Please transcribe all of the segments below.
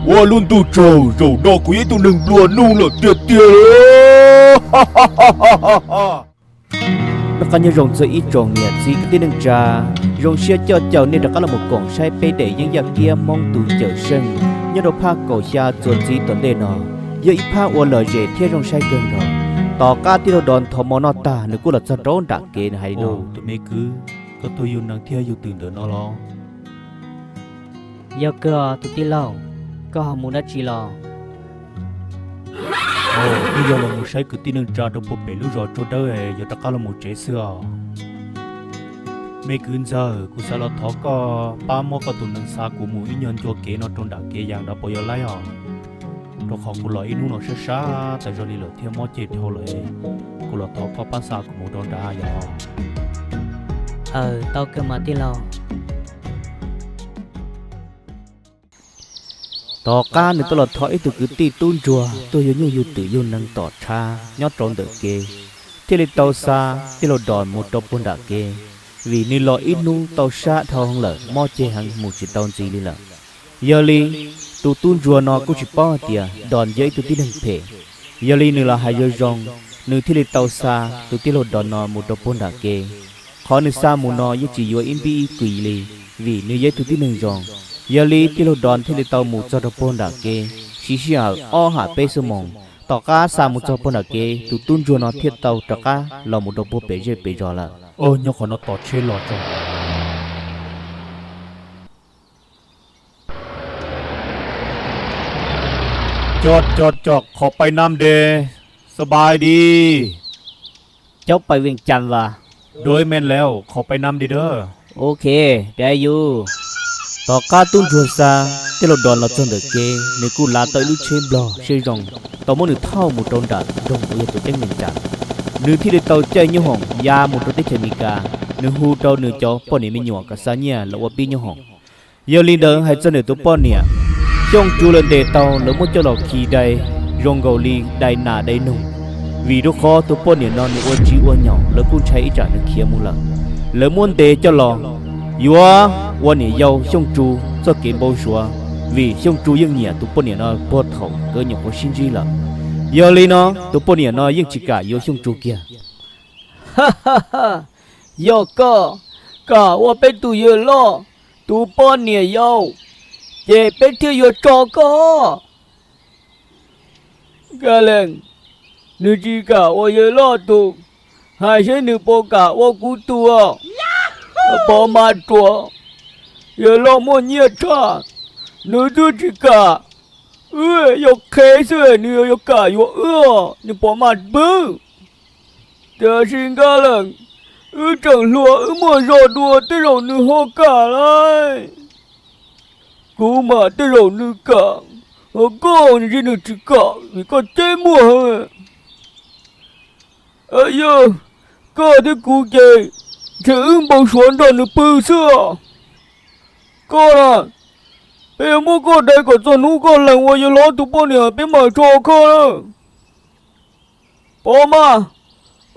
Ua lub ntuj tsaug, zaum no kuv yog ib tug neeg nplua nuj lawm tiag tiag. Noj qab nyob zoo txog ib tsoom niam txiv kwv tij neej tsa, zoo siab coj caum nej rov qab los mus koom saib peb daim yeeb yaj kiab Hmoob tus cawm seej nyob rau phaj kaum xya txuas ntxiv tom ntej no. Yog ib phaj uas lom zem thiab zoo saib kawg nkaus. Tom qab tij laug Dos thov mov noj tag, nws kuj los txog rau nram kev, nws hais li no: Tus me kwv, koj tuaj yug neeg thiab yug twm ntawm no los? Yog kawg tus tij laug, koj ho mus dab tsi los? Twb yog los mus saib kwv tij neej tsa rau puag pem lub zos Tsua Dawb, yog rov qab los mus tsev xwb os. Me kwv ntxawg, kuv xav los thov koj pab muab koj tus nees xa kuv mus ib nyuag ncua kev no rau nram kev yas nrad puas yog laib os? Rau qhov kuv los ib hnub no sab sab tas zog li lawm thiab mob ceg dhau lawm. Kuv los thov koj pab xa kuv mus rau nrad yog? Aws, tau kawg mas tij laug. Tom qab nws tuaj los thov ib tug kwv tij tub ntsuag tuaj yug nyuj yug twm yug nees tom tshab nyob rau ntawm kev, thiaj li tau xa tij laug Dos mus rau puag nram kev, vim nws los ib hnub tau sab dhau heev lawm, mob ceg heev mus tsis tau ntxiv li lawm. Yog li, tus tub ntsuag no kuj tsis paub hais tias Dos yog ib tug tib neeg phem, yog li nws los hais zoo zoo, nws thiaj li tau xa tus tij laug Dos no mus rau puag nram kev. Qhov nws xa mus no yeej tsis yuav ib npib ib kis li, vim nws yog ib tug tib neeg zoo. Yog li tij laug Dos thiaj li tau mus txog rau puag nram kev, siv sij hawm ob ham peb xuab moos. Tom qab xa mus txog puag nram kev, tus tub ntsuag no thiaj tau rov qab los mus rau puag pem zej pem zos lawm. Nyob qhov no tos tsheb los tso. Cov cov cov, qhov pais nam de, xab pais di. Cov pais Vees Cas vas. Dua me lev, qhov pais nam de dab. Ok, dab yus. Tom qab tub ntsuag xa tij laug Dos los txog ntawm kev, nws kuj lav tau ib lub tsheb nplog siab zoo, tau muab nws thauj mus rau nram nroog uas yog tus teeb Vees Cas. Nws thiaj li tau caij nyoob hoom ya mus rau teb chaws Amelikas, nws hu rau nws cov poj niam me nyuam kom xa nyiaj los ua pib nyoob hoom. Yog li ntawd hais txog ntawm tus poj niam, Xyooj Tsu lawv ntes tau, lawv muab coj los khi dai zoo nkaus li dai nas dai noog, vim rau qhov tus poj niam no nws ua tsis ua nyaum, lawv kuj ntshai ib tsam nws khiav mus lawm. Lawv muab ntes coj los yuav ua niam yau Xyooj Tsu txoj kev npau suav, vim Xyooj Tsu yeej nyiam tus poj niam no puag thaum nkawd nyuam qhuav sib ntsib lawm. Yog li no tus poj niam no yeej tsis kam yuav Xyooj Tsu kiag. Yog koj kam ua peb tus yawg loj tus poj niam yau, ces peb thiaj yuav tso koj. Nkaj Lees, nws tsis kam ua yawg loj tus, hais seb nws puas kam ua kuv tus. Pov Mas Ruam, yawg loj muaj nyiaj tshaj, nws twb tsis kam. Wb yog qhev xwb nws yuav kam yuav wb, nws Pov Mas Pwb. Tiam sis Nkaj Lees, wb tseem hluas wb muaj zog dua tej zaum nws ho kam lauj. Kuv mas tej zaum nws kam, ho koj ntshe nws tsis kam vim koj ceb muag heev. Yog koj thiab kuv ces ntshe wb npau suav nrog nws pw xwb. Koj na, peb yuav muab koj dai kom txog hnub koj lees ua yawg hlob tus poj niam peb mam tso koj na. Pov Mas,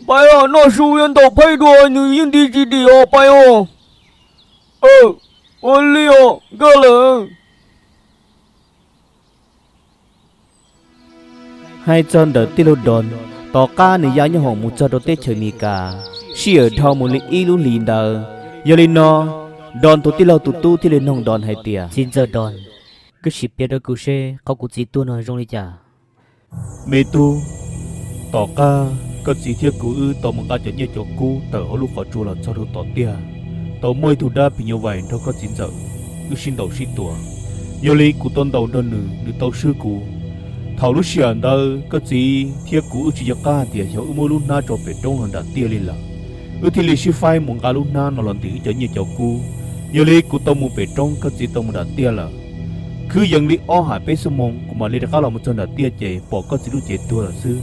pais os, noj su yuav ntaus phaib dua nws yeej nti tsis dim os, pais os. Ua li os Nkaj Lees. Hais txog ntawm tij laug Don, tom qab nws ya nyoob hoom mus txog rau teb chaws Amelikas, sij hawm dhau mus li ib lub hlis ntawd. Yog li no, Don tus tij laug tus tub thiaj li noog Don hais tias, txiv ntxawm Don, koj sim piav rau kuv seb qhov kuv txiv tuag no zoo li cas? Me tub, tom qab koj txiv thiab kuv wb tau mus nqa cov nyiaj cov kub tawm hauv lub qhov tsua los txog rau tom tiaj, tau muaj ib tug dab phim nyuj vais nrog koj txiv ntxawm wb sib ntaus sib tua. Yog li kuv tau ntaus nrog nws, nws tau swb kuv. Thaum lub sij hawm ntawd koj txiv thiab kuv wb tsis nco qab hais tias xyov wb muab lub hnab tso pem roob los nram tiaj li lawm. Wb thiaj li sib faib mus nqa lub hnab no los ntws wb cov nyiaj cov kub. Yog li kuv tau mus pem roob, koj txiv tau mus nram tiaj lawm. Khwb yees li ob ham peb xuab moos kuv mam li rov qab los mus txog nram tiaj ces pom koj txiv lub cev tuag lawm xwb.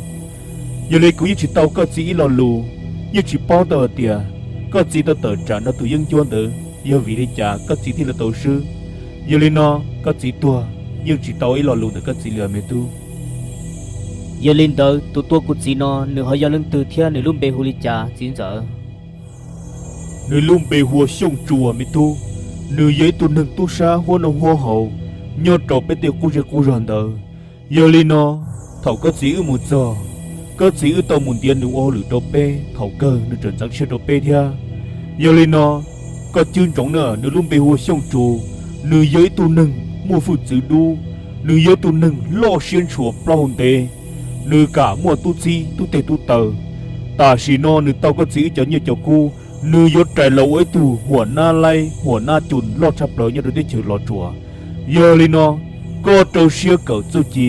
Yog li kuv yeej tsis tau koj txiv ib lo lus, yeej tsis paub tau hais tias koj txiv tau tawm tsam nrog tus yeeb ncuab ntawd yog vim li cas koj txiv thiaj li tau swb. Yog li no, koj txiv tuag yeej tsis tau ib lo lus ntawm koj txiv li os me tub. Yog li ntawd tus tua kuv txiv no nws ho yog leej twg thiab nws lub npe hu li cas txiv ntxawm? Nws lub npe hu ua Xyooj Tsu me tub. Nws yog ib tug neeg tub sab huab noj huab haus nyob rau peb tej qub zej qub zog ntawd. Yog li no, thaum koj txiv wb mus txog, koj txiv wb tau mus ntiav nws ua hauj lwm rau peb, thaum kawg nws tseem ntxeev siab rau peb thiab. Yog li no, koj cim ntsoov na, nws lub npe hu ua Xyooj Tsu, nws yog ib tug neeg muaj hwj txwv dub, nws yog ib tug neeg loj siab ntshua plaub hau ntev, nws kam muaj tub txib tub teg tub taw. Tam sim no nws tau koj txiv wb cov nyiaj cov kub, nws yuav rais los ua ib tug huam nab laib huam nab cu loj tshaj plaws nyob rau teb chaws Los Tsuas. Yog li no, koj rau siab kawm txuj ci,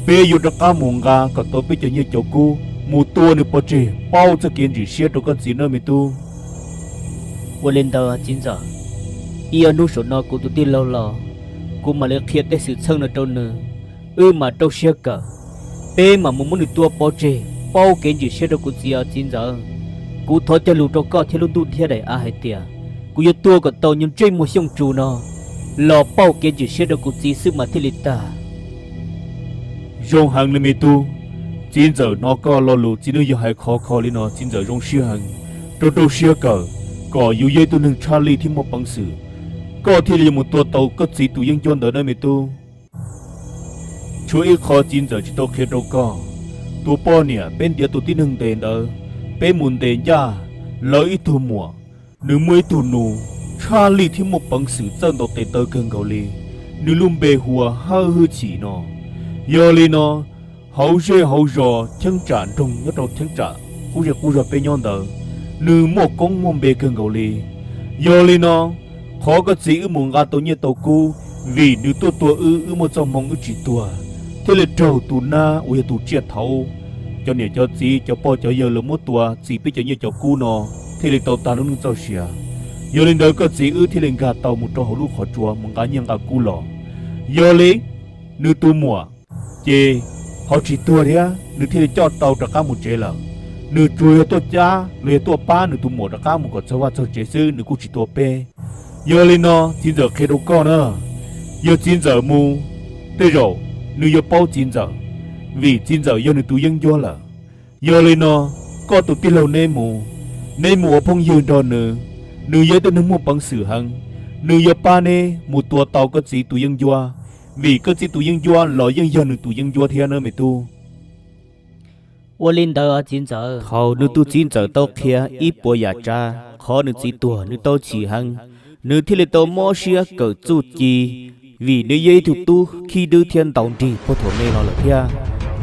peb yuav rov qab mus nqa kom tau peb cov nyiaj cov kub mus tua nws pov tseg, paub txoj kev ntsim siab rau koj txiv nawb me tub. Ua li ntawd txiv ntxawm, ib ob hnub saum no kuv tus tij laug los, kuv mam li qhia tej xwm txheej no rau nws, wb mam rau siab kawm, peb mam mus muab nws tua pov tseg, paub kev ntsim siab rau kuv txiv os txiv ntxawm. Kuv thov cog lus rau koj thiab lub ntuj thiab daim av hais tias, kuv yuav tua kom tau nyuag ntsej muag Xyooj Tsu no los pauj kev ntsim siab rau kuv txiv xwb mas thiaj li tag. Zoo heev li me tub, txiv ntxawm hnov koj lo lus txiv neej yog hais khov kho li no txiv ntxawm zoo siab heev. Rau rau siab kawm, kom yus yog ib tug neeg tshaj lij thiab muaj peev xwm, koj thiaj li yuav mus tua tau koj txiv tus yeeb ncuab ntawd nawb me tub. Tshuav ib qho txiv ntxawm tsis tau qhia rau koj, tus poj niam peb ntiav tus tib neeg ntes ntawd, peb mus ntes ncaj lawv ib tug muam, nws muaj ib tug nus tshaj lij thiab muaj peev xwm txawj ntaus tes taw kawg nkaus li, nws lub npe hu ua Hawj Hwj Chim no. Yog li no, hauv zej hauv zos cheeb tsam nroog nyob rau cheeb tsam qub zej qub zog peb nyob ntawd, nws muaj koob muaj npe kawg nkaus li. Yog li no, qhov koj txiv wb mus nqa tau nyiaj tau kub, vim nws tuaj tua wb, wb muaj txoj hmoo wb tsis tuag, thiaj li raug tus nab uas yog tus tsiaj thaud, cov niam cov txiv cov pog cov yawg lawv muab tua txi peb cov nyiaj cov kub no, thiaj li tau tag lub neej txoj sia. Yog li ntawd koj txiv wb thiaj li nkag tau mus rau hauv lub qhov tsua mus nqa nyiaj nqa kub los. Yog li, nws tus muam ces ho tsis tuag thiab, nws thiaj li coj tau rov qab mus tsev lawm. Nws tsuas yog tuaj cab los yog tuaj pab nws tus muam rov qab mus kom txog vaj txog tsev xwb, nws kuj tsis tua peb. Yog li no txiv ntxawm qhia rau koj na, yog txiv ntxawm mus, tej zaum nws yuav paub txiv ntxawm, vim txiv ntxawm yog nws tus yeeb ncuab lawm. Yog li no, koj tus tij laug neb mus, neb mus ua phooj ywg nrog nws, nws yog ib tug neeg muaj peev xwm heev, nws yuav pab neb mus tua tau koj txiv tus yeeb ncuab, vim koj txiv tus yeeb ncuab los yeej yog nws tus yeeb ncuab thiab nawb me tub. Ua li ntawd txiv ntxawm. Thaum nws tus txiv ntxawm tau qhia ib puas yam tsav qhov nws txiv tuag nws tau chim heev, nws thiaj li tau mob siab kawm txuj ci, vim nws yog ib tug tub khib dwb thiab ntaus nrig puag thaum me los lawm thiab.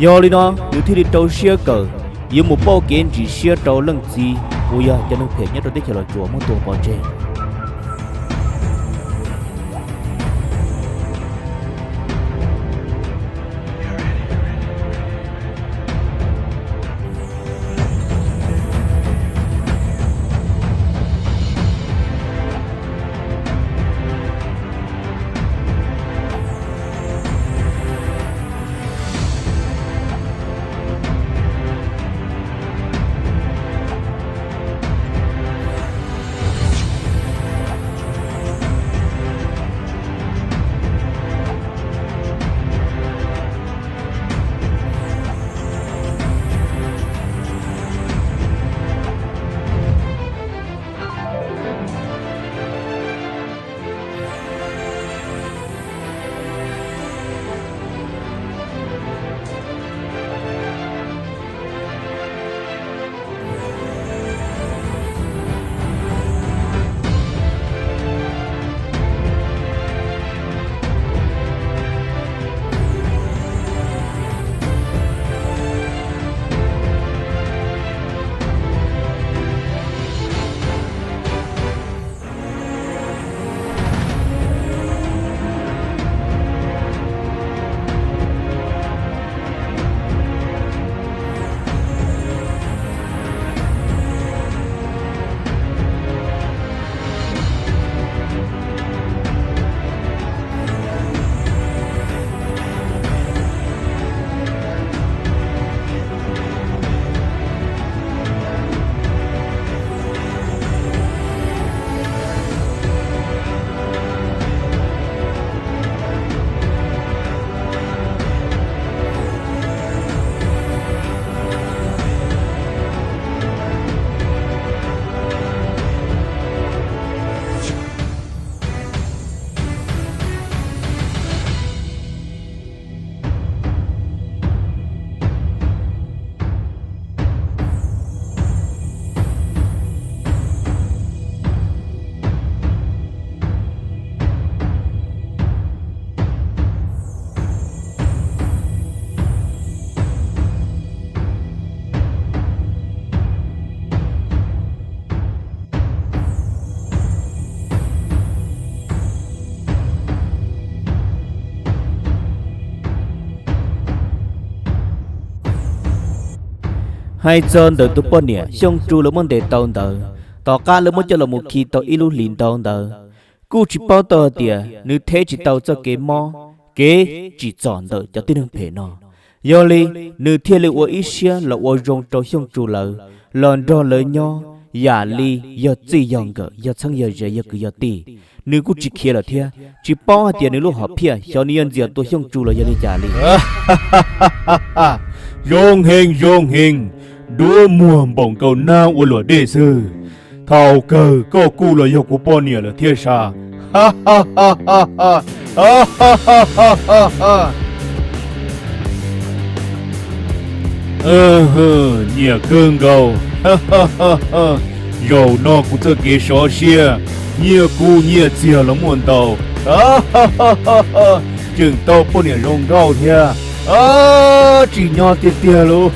Yog li no nws thiaj li rau siab kawm yuav mus pauj kev ntsim siab rau leej txiv uas yog cov neeg phem nyob rau teb chaws Los Tsuas muab tua pov tseg. Hais txog ntawm tus poj niam Xyooj Tsu lawv muab ntes tau ntawd, tom qab lawv muab coj los mus khi tau ib lub hlis ntau ntawd, kuj tsis paub tau hais tias nws theb tsis tau txoj kev mob, kev tsim txom ntawm cov tib neeg phem no. Yog li, nws thiaj li ua ib siab los ua zoo rau Xyooj Tsu lawv, los nrog lawv nyob yam li yog txij yog nkawm, yog txheeb yog ze, yog kwv yog tij. Nws kuj tsis khiav lawm thiab, tsis paub hais tias nws lub hom phiaj xyov nws yuav ntxias tua Xyooj Tsu los yog li cas li. Zoo heev, zoo heev, nruab muag npaum nkaus nab ua luam dej xwb. Thaum kawg koj kuj los yog kuv poj niam lawm thiab sas. Nyiam kawg nkaus. Zaum no kuv txoj kev sov siab, nyiaj kub nyiaj txiag los muaj ntau, tseem tau poj niam zoo nkauj thiab, tsim nyog tiag tiag lauj.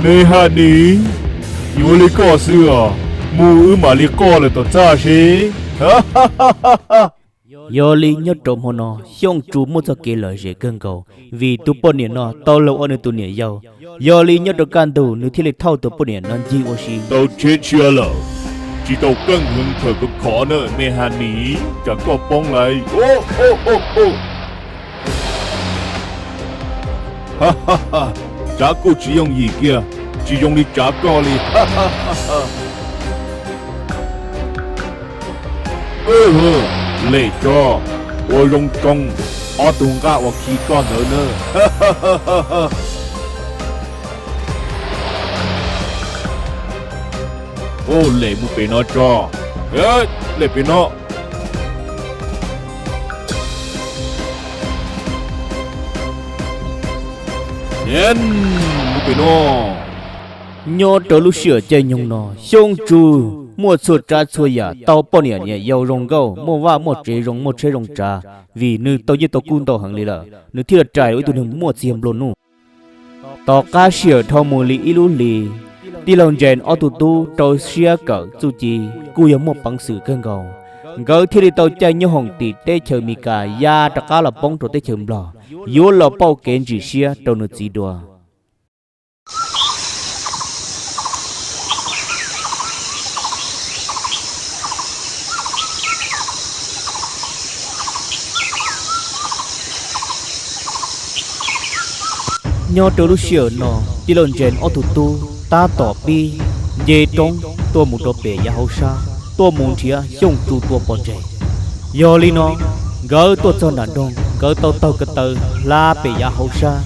Me Haj Nim, yuav li koj xwb os, mus wb mam li qoj lawm tom txaj seb. Yog li nyob rau hmo no Xyooj Tsu muaj txoj kev lom zem kawg nkaus vim tus poj niam no tau los ua nws tus niam yau. Yog li nyob rau kaj ntug nws thiaj li thauj tus poj niam no ncig ua si. Tau tsheb tshiab lawm, tsis tau keej heev khaws khov khov na Me Haj Nim, tsam koj poob lawm. Tsav kuj tsis yooj yim kiag, tsis zoo li tsav koj li. Lem tso, ua zoo tsoo ob tug nqaj uas khi koj ntawd na. Lem mus pem no tso, lem pem no. Mus pem no. Nyob rau lub sij hawm caij nyoog no, Xyooj Tsu muaj txhua tsav txhua yam, tau poj niam niam yau zoo nkauj, muaj vaj muaj tsev zoo, muaj tsheb zoo tsav, vim nws tau nyiaj tau kub ntau heev li lawm, nws thiaj li rais ua ib tug neeg muaj txiag nplua nuj. Tom qab sij hawm dhau mus li ib lub hlis, tij laug Ntsees ob tug tub rau siab kawm txuj ci kuj yog muaj peev xwm kawg nkaus, nkawd thiaj li tau caij nyooj hoom tim teb chaws Amelikas ya rov qab los poob rau teb chaws Nplog, yuav los pauj kev ntsim siab rau nws txiv dua. Nyob rau lub sij hawm no, tij laug Ntsees ob tug tub tab tom pib nce roob tuaj mus rau pem yav hauv sab, tuaj mus nrhiav Xyooj Tsu tua pov tseg. Yog li no, nkawd tuaj txog nram nroog, nkawd tau taug ko taw hla pem yav hauv sab.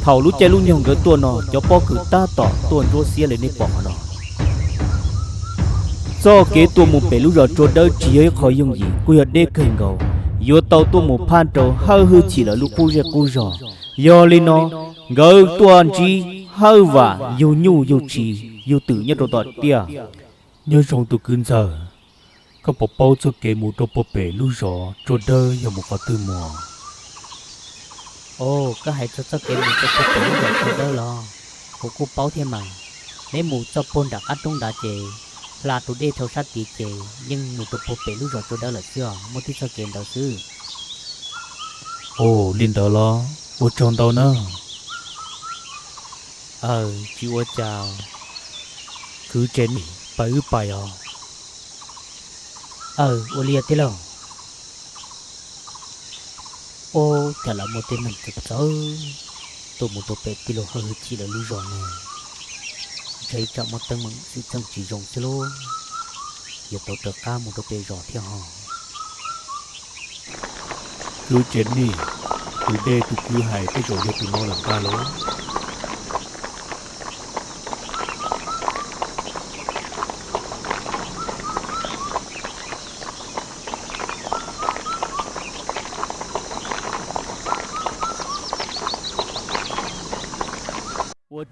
Thaum lub caij lub nyoog nkawd tuaj no, cov pob kws tab tom tuaj ntsuab xiab li nej pom qhov no. Txoj kev tuaj mus pem lub zos Tsua Dawb tsis yog ib qho yooj yim, kuj yog deb kawg nkaus, yuav tau tuaj mus phaj rau Hawj Hwj Chim lawv lub qub zej qub zog. Yog li no, nkawd tuaj ntsib Hawj Vam yug nyuj yug tshis yug twm nyob rau tom tiaj. Nyob zoo tus kwv ntxawg, koj puas paub txoj kev mus rau puag pem lub zos Tsua Dawb yog mus qhov twg mus? Os, koj hais txog txoj kev mus rau puag pem lub zos Tsua Dawb los kuv kuj paub thiab mas. Neb mus txoj puag nram qab roob nrad ces hla tus dej dhau sab tid ces yeej mus rau puag pem lub zos Tsua Dawb lawm xwb os, muaj tib txoj kev ntawd xwb. Ua li ntawd los ua tsaug ntau na. Aws, tsis ua cas, kwv Tsev Nim, pais wb pais os. Aws, ua li tiag lauj. Ub, cas lawv muaj tej neeg txawv txawv tuaj mus rau pem tij laug Hawj Hwj Chim lawv lub zos ne. Ntshe tsam muaj teeb meem xwm txheej tsis zoo xwb lauj, yuav tau rov qab mus rau pem zos thiab hos. Kwv Tsev Nim, tus dej tus kwv hais tej zaum yog tus no lawm ntag lauj.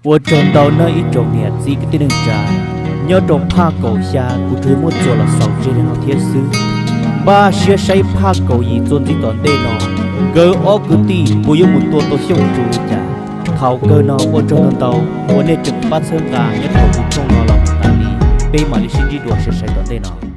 Ua tsaug ntau nawb ib tsoom niam txiv kwv tij neej tsa, nyob rau phaj kaum xya kuv tsuas yog muab txuas los xaus ze li no thiab xwb. Npaj siab saib phaj kaum yim txuas ntxiv tom ntej no, nkawd ob kwv tij puas yuav mus tua tau Xyooj Tsu li cas. Thaum kawg no ua tsaug ntau ntau uas nej tseem pab txhawb nqa nyob rau kuv channel no los tas li, peb mam li sib ntsib dua sai sai tom ntej no.